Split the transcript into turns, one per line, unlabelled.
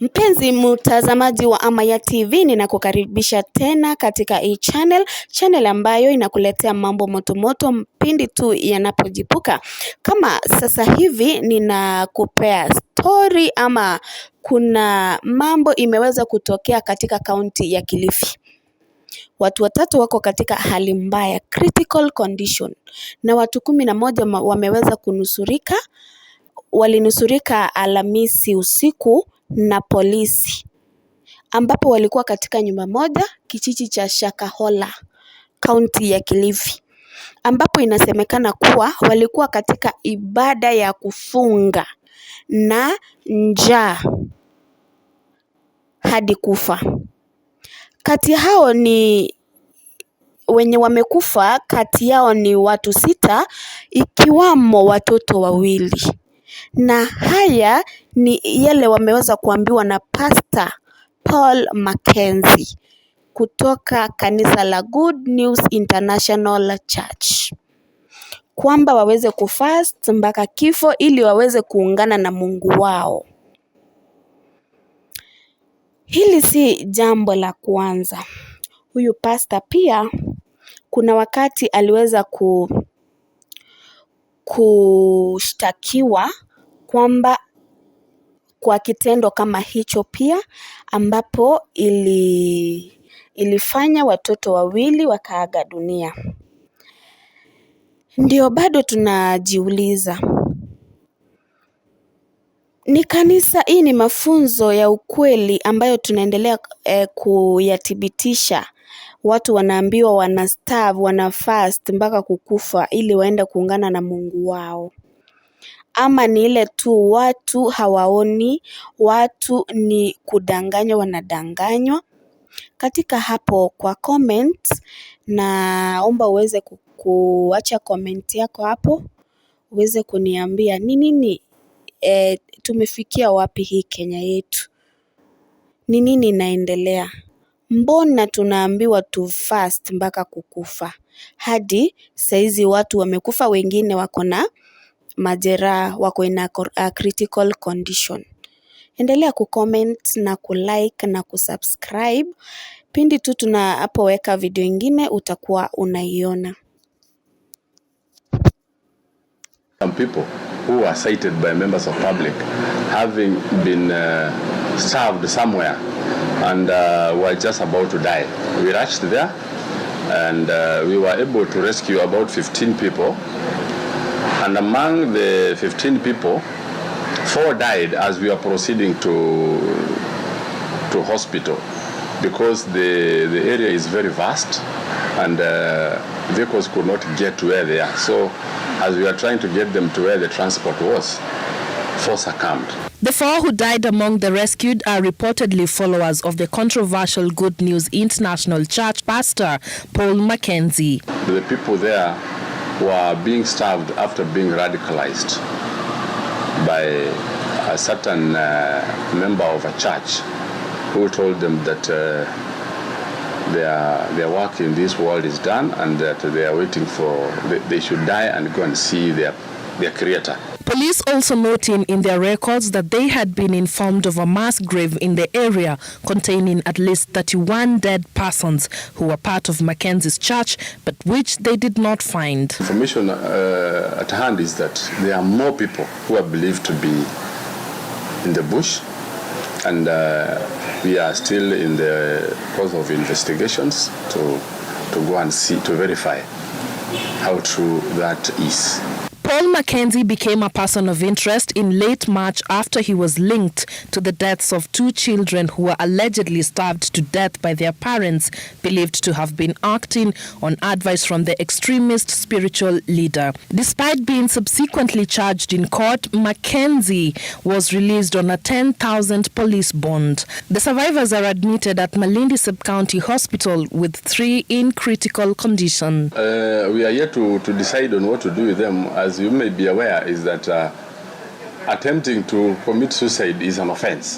Mpenzi mtazamaji wa Amaya TV, ninakukaribisha tena katika hii channel, channel ambayo inakuletea mambo motomoto pindi tu yanapojipuka. Kama sasa hivi ninakupea story ama kuna mambo imeweza kutokea katika kaunti ya Kilifi. Watu watatu wako katika hali mbaya, critical condition, na watu 11 wameweza kunusurika, walinusurika Alhamisi usiku na polisi ambapo walikuwa katika nyumba moja kijiji cha Shakahola, kaunti ya Kilifi, ambapo inasemekana kuwa walikuwa katika ibada ya kufunga na njaa hadi kufa. Kati hao ni wenye wamekufa, kati yao ni watu sita ikiwamo watoto wawili. Na haya ni yale wameweza kuambiwa na Pastor Paul Mackenzie kutoka kanisa la Good News International Church kwamba waweze kufast mpaka kifo ili waweze kuungana na Mungu wao. Hili si jambo la kwanza. Huyu pasta pia kuna wakati aliweza kushtakiwa kwamba kwa kitendo kama hicho pia ambapo ilifanya watoto wawili wakaaga dunia. Ndio bado tunajiuliza. Ni kanisa hii ni mafunzo ya ukweli ambayo tunaendelea kuyathibitisha. Watu wanaambiwa wana starve, wana fast mpaka kukufa ili waende kuungana na Mungu wao. Ama ni ile tu watu hawaoni, watu ni kudanganywa wanadanganywa. Katika hapo kwa comment naomba uweze kuacha comment yako hapo, uweze kuniambia ni nini tumefikia wapi hii Kenya yetu? Ni nini inaendelea? Mbona tunaambiwa tu fast mpaka kukufa? Hadi saizi watu wamekufa, wengine wako na majeraha, wako in a critical condition. Endelea kucomment na kulike na kusubscribe. Pindi tu tunapoweka video ingine utakuwa unaiona.
Some people who were cited by members of public having been starved somewhere and were just about to die. We rushed there and we were able to rescue about 15 people. And among the 15 people, four died as we were proceeding to hospital because the area is very vast and vehicles could not get to where they are. So as we were trying to get them to where the transport was, four succumbed.
The four who died among the rescued are reportedly followers of the controversial Good News International Church pastor Paul Mackenzie.
The people there were being starved after being radicalized by a certain member of a church who told them that their work in this world is done and that they are waiting for, they should die and go and see their creator.
Police also noting in their records that they had been informed of a mass grave in the area containing at least 31 dead persons who were part of Mackenzie's church, but which they did not find.
Information at hand is that there are more people who are believed to be in the bush, and we are still in the course of investigations to go and see, to verify how true that is.
Paul Mackenzie became a person of interest in late March after he was linked to the deaths of two children who were allegedly starved to death by their parents, believed to have been acting on advice from the extremist spiritual leader. Despite being subsequently charged in court, Mackenzie was released on a 10,000 police bond. The survivors are admitted at Malindi Sub-County Hospital with three in critical condition.
We are yet to decide on what to do with them. As you may be aware, is that attempting to commit suicide is an offense.